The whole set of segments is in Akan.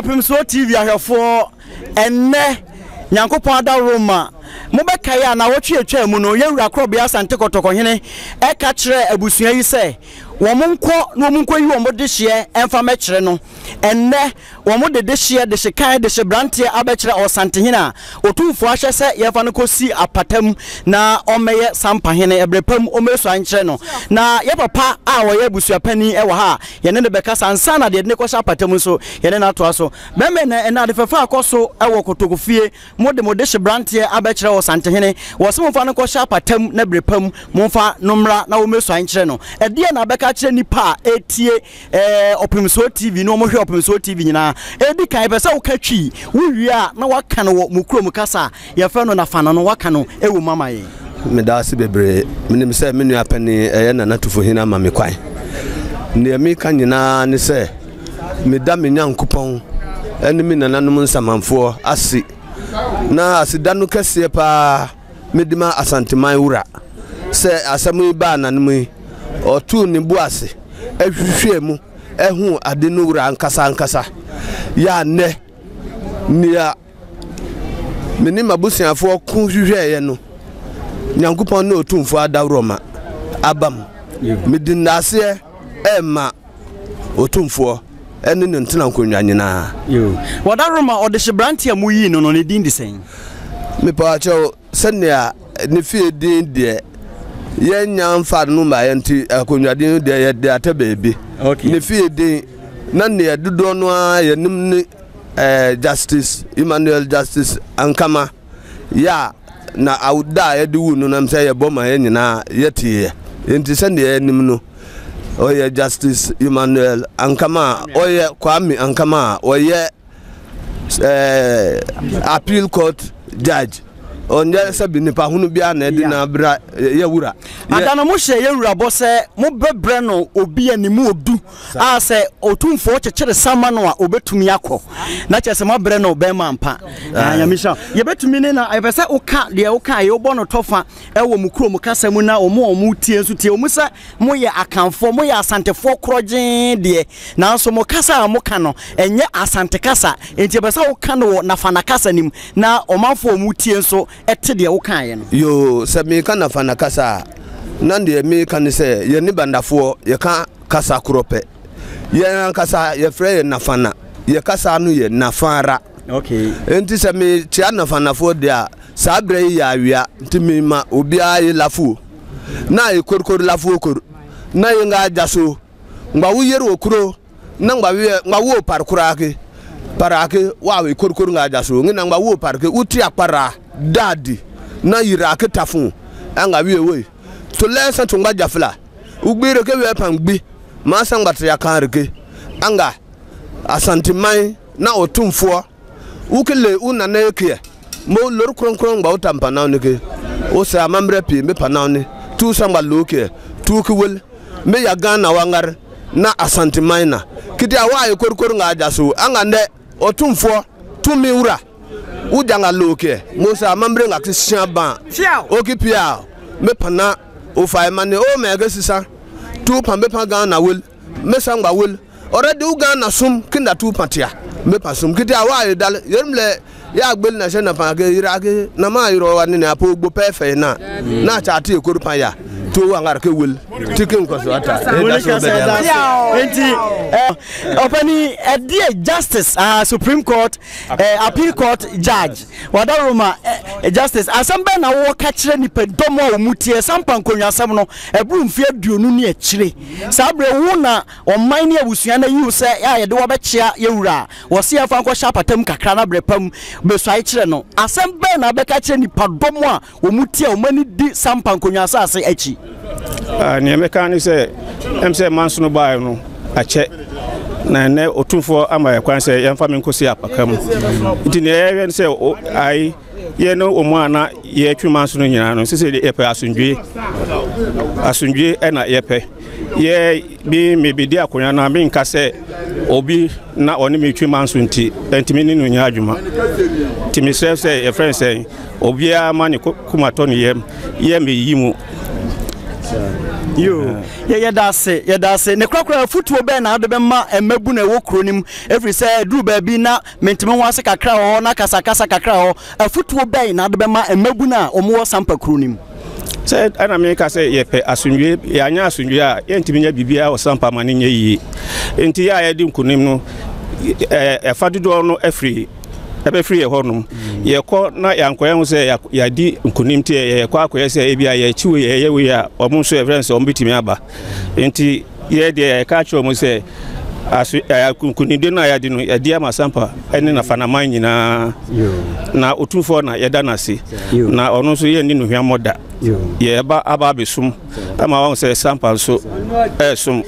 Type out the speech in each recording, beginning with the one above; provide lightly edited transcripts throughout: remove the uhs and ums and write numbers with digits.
Ɔpemsoɔ TV ahwɛfoɔ, ɛnnɛ Nyankopɔn adaworo ma mobɛkae a naawɔtwe atwaa mu no, yɛn wura Korɔbea Asante Kɔtɔkɔhene ɛka kyerɛɛ abusua yi sɛ wɔn nkɔ na wɔn nkɔyi wɔn dehyeɛ ɛmfa mɛkyerɛ no. Ɛnnɛ wɔn de dehyeɛ, dehyekan, dehye-branteɛ abɛkyerɛ Ɔsantehene a Otumfoɔ ahyɛ sɛ yɛmfa no kɔsi apata mu na ɔmmɛyɛ Sampahene ɛberɛ pa mu ɔmmɛsua nkyerɛ no. Na yɛ papa a ɔyɛ abusua panin wɔ ha a yɛne no bɛkasa ansa na deɛ yɛde no kɔhyɛ apata mu nso yɛne no atoa so. Bɛmɛ nnɛ, ɛnnɛ ade fɛfɛ a ɛkɔ so wɔ Kotokofie, mode mo dehye-branteɛ abɛkyerɛ Ɔsantehene, wɔse momfa no nkɔhyɛ apata mu na berɛ pa mu momfa no mmra na ɔmmɛsua nkyerɛ no. Ɛdeɛn na wobɛka akyerɛ nnipa a ɛretie ɛɛ Ɔpemsoɔ TV na wɔhwɛ Ɔpemsoɔ TV nyinaa. Edi kan, yɛpɛ sɛ woka Twi. Wowie a, na woaka no wɔ mo kurom kasa a yɛfrɛ no Nafana no, woaka no wɔ mu ama yɛn. Meda ase bebree. Menim sɛ me nua panin ɛyɛ Nana Tufohene ama me kwan. Deɛ meka nyinaa ne sɛ meda me Nyankopɔn ne me nananom nsamanfoɔ ase. Na aseda no kɛseɛ paa mede ma Asanteman wura sɛ asɛm yi baa n'anom yi, ɔtoo ne bo ase hwehwɛɛ mu huu ade no wura ankasa ankasa. Yɛ a nnɛ, nea me ne m'abusuafoɔ ko hwehwɛeɛ no, Nyankopɔn ne Otumfoɔ adaworoma aba mu. Mede nnaaseɛ rema Otumfoɔ ne ne ntena nkonnwa nyinaa. Wadaworoma, ɔdehyebrante a moyii no no, ne din de sɛn? Mepaakyɛw, sɛnea ne fie din deɛ yɛnnya mfa no mmaeɛ nti akonnwa din deɛ yɛde atɛ baabi. Ne fie din na neɛ dodoɔ no ara yɛnim ne eh, Justice Emmanuel Justice Ankama yɛ a na da a yɛde wu no nam sɛ yɛbɔ ma yɛn nyinaa yɛteeɛ. Nti sɛnea yɛnim no ɔyɛ Justice Emmanuel Ankama a ɔyɛ Kwame Ankama a ɔyɛ eh, appeal court judge ɔnyɛ sɛbi nipa hunu biara na ɛde na abira yɛ wura. Ada no mohyɛ yɛ wura bɔ sɛ mobɛbrɛ no obi a ne mu odu a sɛ otumfoɔ kyekyere sa ma no a obetumi akɔ na kyerɛ sɛ moabrɛ no bɛrima ampa. Ah, Nyame hyira. Yɛbɛtumi ne na yɛpɛ sɛ woka deɛ woka yɛ wobɔ no tɔfa ɛwɔ mo kurom kasa mu na wɔn a wɔn tie nso tie wɔn sɛ moyɛ Akanfoɔ, moyɛ Asantefoɔ korɔgyee deɛ, nanso mo kasa a moka no, ɛnyɛ Asante kasa. Enti yɛpɛ sɛ woka no wɔ Nafana kasa no mu na ɔmanfoɔ a wɔtie nso te deɛ wokaeɛ no. Yoo, sɛ meka Nafana kasa a, na deɛ meka ne sɛ yɛne Bandafoɔ yɛka kasa korɔ pɛ. Yɛn ankasa yɛfrɛ yɛn Nafana, yɛ kasa no yɛ Nafara. Okay. Enti sɛ mekyea Nafanafoɔ deɛ a, Saa berɛ yi yɛ awia nti me ma obiara ye lafuo na ye korikori lafuo kor na ye nga jaso ngba wo yer wo kuro na ngba wiɛ ngba wo par koraa ke para ke wa we korikori nga jaso ngi na ngba wo par ke wo tia kpara daadi na yira ke tafun anga wiɛ woi to lɛ sa to ngba jafila wo gbire ke wiɛ pan gbi ma sa ngba tia kan ke anga Asante man na otumfoɔ Wo ke le wo nana ekeɛ mo lor kronkron ngba wo ta mpa naw ne ke wo sɛ amammerɛ pii me pa naw ne tu sa ngba loo keɛ tu ke wel me ya Ghana wa ngar na Asante man na kiti a wa aye korkor nga aja so anga ndɛ ɔtumfoɔ tumi wura wo ja nga loo keɛ mo sɛ amammerɛ nga ke sia ban o ke pia me pa na o fa e ma ne o mɛ ke sisa tu pa me pa Ghana wel me sa ngba wel Already u Ghana sum kinda tu patia me pa sum kiti awa ye dal yerim le ya gbel na she na pa ke yira ke na ma yiro wa ni apo gbo pe fe na na cha ti ekoru pa ya to wa ngar ke wel ti ke nkoso ata e da so be da enti opani ɛdeɛ justice ah supreme court eh, appeal court judge wada roma eh, justice asɛm bɛn na wɔka kyerɛ nipa dɔm a wɔn tie sampa nkonnwasɛm no ɛboro mfe aduonu ne akyire saa berɛ wo na Ɔman ne abusua no ayi wo sɛ a yɛde wo abɛkyea yɛn wura a, wɔse yɛmfa nkɔhyɛ apata mu kakra na berɛ pa mu bɛsuae kyerɛ no. Asɛm bɛn na wobɛka akyerɛ nnipadɔm a wɔn ti a wɔn ani di Sampa Nkonnwa Asase akyi? Ah, nea mɛka ne sɛ, ɛm sɛ manso no baeɛ no akyɛ, na ɛnnɛ Otumfoɔ ama yɛ kwan sɛ yɛmfa me nkɔsi apaka mu. Nti nea yɛhwɛ ne sɛ, ai, yɛn ne wɔn a na yɛtwe manso no nyinaa no, sɛ sɛ yɛpɛ asomdwoe. Asomdwoe ɛna yɛpɛ. Yɛ me mebedi akonnwa no a menka sɛ obi na ɔne me twi manso nti ɛntumi ne no nyɛ adwuma. Nti mesrɛ sɛ yɛfrɛ no sɛ obiara ma ne kuma tɔ ne yam yɛ meyi mu. Yo, yɛ yɛda ase, yɛda ase. Ne korakora afutuo bɛn na wode bɛma mmabunu a ɛwɔ kuro no mu? Ɛfiri sɛ ɛduru baabi na menteme ho ase kakra wɔ hɔ na kasakasa kakra wɔ hɔ. Afutuo bɛn na wode bɛma mmabunu a wɔwɔ Sampa kuro no mu? Sɛ ɛna meka sɛ yɛpɛ asomdwoe, yɛanyɛ asomdwoe a yɛntumi nyɛ biribiara wɔ Sampa ma no nyɛ yie. Nti yɛ a yɛde nkonim no ɛfa dodoɔ no afiri ɛbɛfiri yɛ hɔnom. Yɛkɔ na yɛankɔyɛ ho sɛ yɛadi nkonim nti yɛkɔ akɔyɛ sɛ ebi a yɛkyi wei yɛyɛ wei a wɔn nso yɛfrɛ no sɛ wɔn bɛtumi aba. Nti yɛ deɛ yɛka akyerɛ wɔn sɛ aso nkonimdie no a yɛadi no yɛde ama Sampa ne n'afanaman nyinaa na Otumfoɔ na yɛda no ase na ɔno nso yɛnni no hwammɔ da. Yɛba aba abɛsom ama wɔn sɛ Sampa nso ɛresom.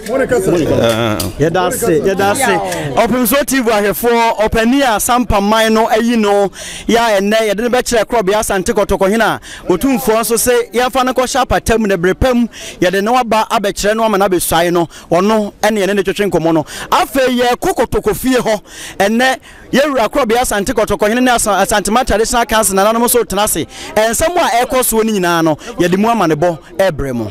Yɛda ase, yɛda ase. Ɔpemsoɔ TV ahwɛfoɔ, ɔpanin a Sampa man no ayi no yɛ a ɛnnɛ yɛde no bɛkyerɛ Korɔbea Asante Kɔtɔkɔhene a Otumfoɔ nso se yɛmfa no nkɔhyɛ apata mu na bere pa mu yɛde no aba abɛkyerɛ no ama no abɛsuae no, ɔno ne yɛne no twetwe nkɔmmɔ no. Afei yɛrekɔ Kɔtɔkɔfie hɔ ɛnnɛ. Yɛn Wura Korɔbea Asante Kɔtɔkɔhene ne Asantema Traditional Council nananom nso retena ase. Nsɛm a ɛrekɔ soɔ no nyinaa no, yɛde mu amanebɔ rebrɛ mo.